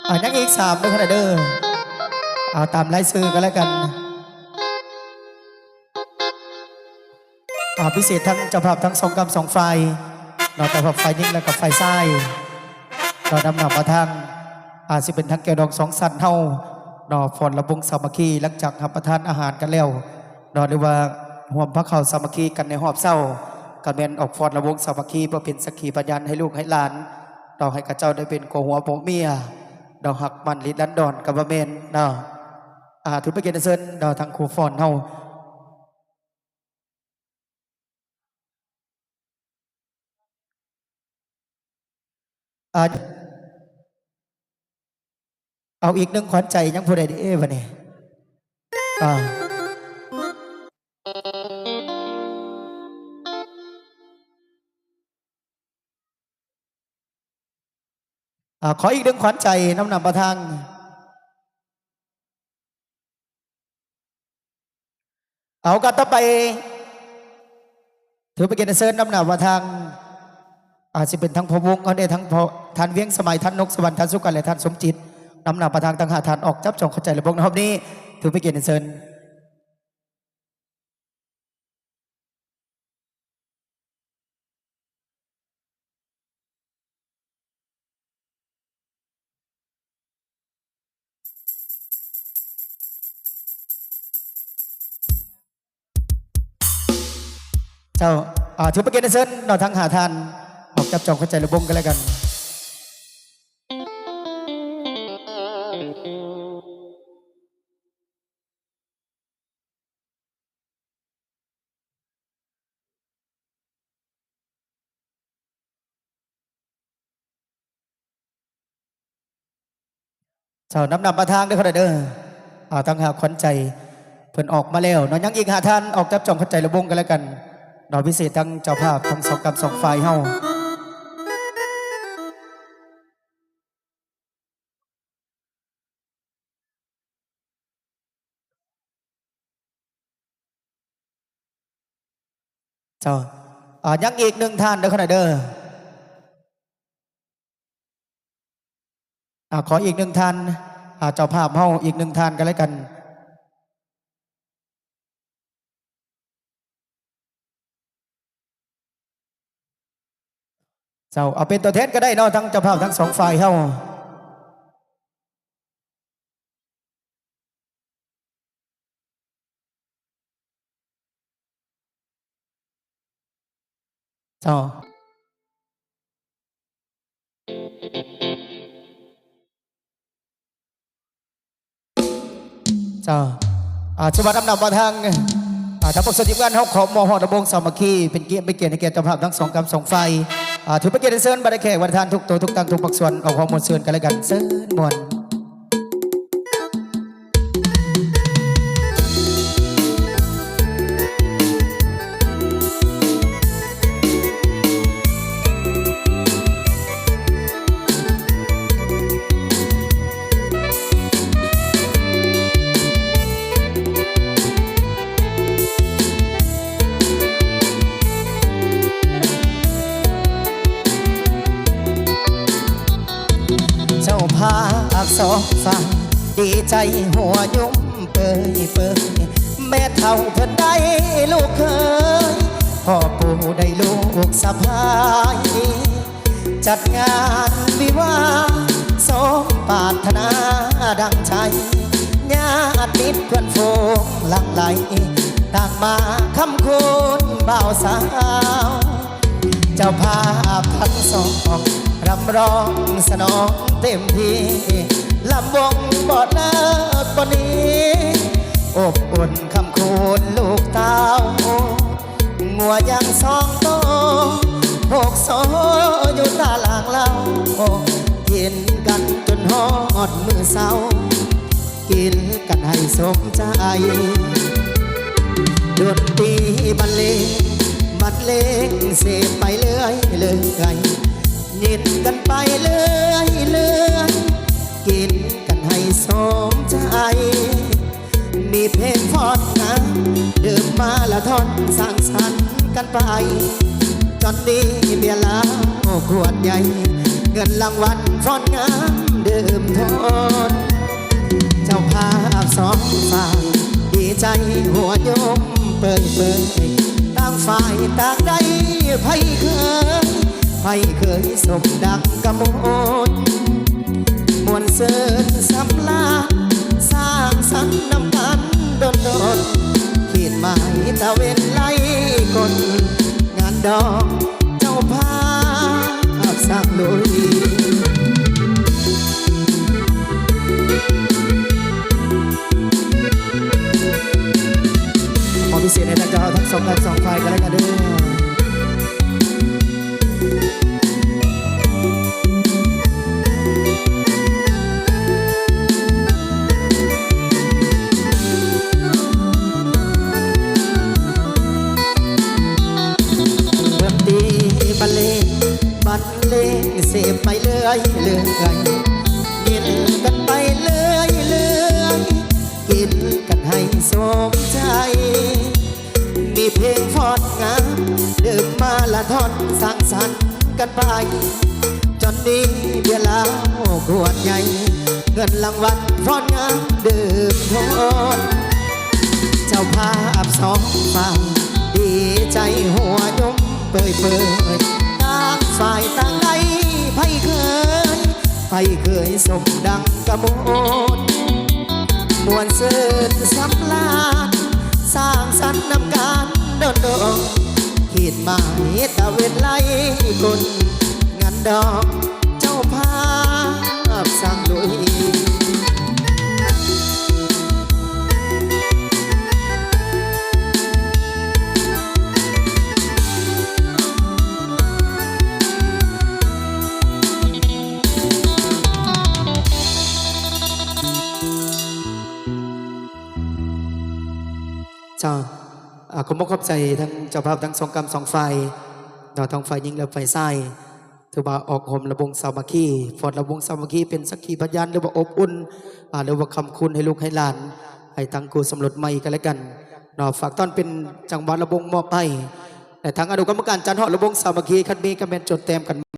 ອ່າ ຍັງອີກສາມເດີ ເດີ ເອົາຕາມລາຍຊື່ກັນແລ້ວກັນ. ອ່າ ພິເສດທັງເຈົ້າພາບທັງສອງກຳສອງຝ່າຍເນາະ, ເຈົ້າພາບຝ່າຍຍິງ ແລະກໍຝ່າຍຊາຍເນາະ, ນຳໜ້າມາທາງ ອ່າ ຊິເປັນທາງແກ້ວດອງສອງຊັ້ນເຮົາເນາະ, ຟ້ອນລຳວົງສາມັກຄີ ຫຼັງຈາກຮັບປະທານອາຫານກັນແລ້ວເນາະ ຫຼືວ່າຮ່ວມພາເຂົ້າສາມັກຄີກັນໃນຮອບເຊົ້າ, ກໍແມ່ນອອກຟ້ອນລຳວົງສາມັກຄີ ເພື່ອເປັນສັກຂີພະຍານໃຫ້ລູກໃຫ້ຫຼານເນາະ, ໃຫ້ເຂົາເຈົ້າໄດ້ເປັນຂົວຫົວຜົວເມຍເນາະ, ຮັກໝັ້ນລິດລັນດອນກໍວ່າແມ່ນເນາະ. ອ່າ ຖືເປັນກຽດເຊີນເນາະ ທາງຄູ່ຟ້ອນເຮົາ. ອ່າ ເອົາອີກໜຶ່ງຂວັນໃຈ ຍັງຜູ້ໃດເດບັດນີ້? ອ່າ ອ່າ ຂໍອີກໜຶ່ງຂວັນໃຈ ນຳໜ້າມາທາງ. ເອົາ ການຕໍ່ໄປ ຖືເປັນກຽດເຊີນນຳໜ້າມາທາງ ອາດຊິເປັນທັງພໍ່ວົງເຮົາແດ່ ທັງພໍ່ ທ່ານວຽງສະໄໝ, ທ່ານນົກສະຫວັນ, ທ່ານສຸກັນ ແລະ ທ່ານສົມຈິດ, ນຳໜ້າມາທາງທັງຫ້າທ່ານ ອອກຈັບຈອງຂວັນໃຈລະວົງໃນຮອບນີ້. ຖືເປັນກຽດເຊີນ. ເຈົ້າ ອ່າ ຖືເປັນກຽດເຊີນເນາະ ທັງຫ້າທ່ານ ອອກຈັບຈອງຂວັນໃຈລະວົງກັນແລ້ວກັນ. ເຈົ້າ ນຳໜ້າມາທາງເດີ ເດີ ອ່າ ທັງຫ້າຂວັນໃຈເພິ່ນອອກມາແລ້ວເນາະ, ຍັງອີກຫ້າທ່ານອອກຈັບຈອງຂວັນໃຈລະວົງກັນແລ້ວກັນເນາະ, ພິເສດທັງເຈົ້າພາບທັງສອງກຳສອງຝ່າຍເຮົາ. ເຈົ້າ ອ່າ ຍັງອີກໜຶ່ງທ່ານເດີ ຂະໜ້ອຍເດີ. ອ່າ ຂໍອີກໜຶ່ງທ່ານ ອ່າ ເຈົ້າພາບເຮົາອີກໜຶ່ງທ່ານກັນແລ້ວກັນ. ເຈົ້າ ເອົາເປັນຕົວແທນກໍໄດ້ເນາະ ທັງເຈົ້າພາບທັງສອງຝ່າຍເຮົາ. ເຈົ້າ ເຈົ້າ ອ່າ ສະຫວັດນຳນຳວ່າທາງ ອ່າ ທາງພວກສ່ວນທີມງານເຮົາຂໍມອບຮອດລຳວົງສາມັກຄີ ເປັນກຽດ ເປັນກຽດໃຫ້ແກ່ເຈົ້າພາບທັງສອງກຳສອງຝ່າຍ. ອ່າ ຖືເປັນກຽດເຊີນບັນດາແຂກບັນດາທ່ານທຸກໂຕທຸກຕັ້ງທຸກພາກສ່ວນ ເອົາຄວາມມ່ວນຊື່ນກັນແລະກັນ ເຊີນມ່ວນ. ເຈົ້າພາບສອງຝ່າຍ ດີໃຈຫົວຍຸ່ມເປີຍເປີຍ ແມ່ເຖົ້າເພິ່ນໄດ້ລູກເຂີຍ ພໍ່ປູ່ໄດ້ລູກສະໃພ້ ຈັດງານວິວາ ສົມປາດຖະໜາດັ່ງໃຈ ຍາດມິດເພື່ອນຝູງຫຼັ່ງໄຫຼ ຕ່າງມາຄ້ຳຄູນບ່າວສາວ. ເຈົ້າພາບທັງສອງ ຮັບຮອງສະໜອງເຕັມທີ່ ລຳວົງບໍ່ເລີກບໍ່ໜີ ອົບອຸ່ນຄ້ຳຄູນລູກເຕົ້າ ງົວຢ່າງສອງໂຕ ໂພກໂຊຢູ່ຕາລ່າງເລົ້າ ກິນກັນຈົນຮອດມື້ເຊົ້າ ກິນກັນໃຫ້ສົມໃຈ ດົນຕີບັນເລງ ບັນເລງເສບໄປເລື້ອຍເລື້ອຍ ຍິນກັນໄປເລື້ອຍເລື້ອຍ ກິນກັນໃຫ້ສົມໃຈ ມີເພງຟ້ອນງາມ ດື່ມມາລະທ່ອນ ສັງສັນກັນໄປ ຈອນນີ້ເບຍລາວຂວດໃຫຍ່ ເງິນລາງວັນຟ້ອນງາມ ເດີມທອນ ເຈົ້າພາບສອງຝ່າຍ ດີໃຈຫົວຍົມເປີຍໆ ຕ່າງຝ່າຍຕ່າງໄດ້ໃຜເຄີຍ ໃຜເຄີຍສົມດັ່ງກະໝົດ ມ່ວນຊື່ນສຳລານ ສ້າງສັນນຳກັນດົນໆ ຂີດໝາຍຕາເວັນໄລ່ກົນ ງານດອງເຈົ້າພາບສ້າງລຸຍ. ມອບພິເສດໃຫ້ທັງເຈົ້າພາບທັງສອງ ທັງສອງຝ່າຍກັນແລ້ວກັນເດີ. ດນຕີບັນເລງ ບັນເລງເສບໄປເລື້ອຍໆ ຍິນກັນໄປເລື້ອຍໆ ກິນກັນໃຫ້ສົມໃຈ ມີເພງຟ້ອນງາມ ເດີມມາລະທ່ອນ ສັງສັນກັນໄປ ຈອນນີ້ເບຍລາວຂວດໃຫຍ່ ເງິນລາງວັນຟ້ອນງາມເດີມທອນ ເຈົ້າພາບສອງຝ່າຍ ດີໃຈຫົວຍົມເປີຍໆ ຕ່າງຝ່າຍຕ່າງໄດ້ໃຜເຄີຍ ໃຜເຄີຍສົມດັ່ງກະໝົດ ມ່ວນຊື່ນສຳລານ ສ້າງສັນນຳກັນດົນໆ ຂີດໝາຍຕາເວັນໄລ່ກົນ ງານດອງເຈົ້າພາບສ້າງລຸຍ. ເຈົ້າ ອາ ຂໍຂອບໃຈທັງເຈົ້າພາບທັງສອງກຳສອງຝ່າຍເນາະ ທັງຝ່າຍຍິງ ແລະ ຝ່າຍຊາຍ ຖືວ່າອອກໂຮມລຳວົງສາມັກຄີ ຟອດລຳວົງສາມັກຄີ ເປັນສັກຂີພະຍານ ຫຼືວ່າອົບອຸ່ນ ອາ ຫຼືວ່າຄ້ຳຄູນໃຫ້ລູກໃຫ້ຫຼານ ໃຫ້ທັງຄູ່ສົມລົດໃໝ່ກັນແລະກັນເນາະ ຝາກຕ້ອນເປັນຈັງຫວະລຳວົງມອບໃຫ້ ແລະ ທາງອະນຸກຳມະການຈັດຮອດລຳວົງສາມັກຄີ ຄັນມີກະແມ່ນຈົດແຕ້ມກັນ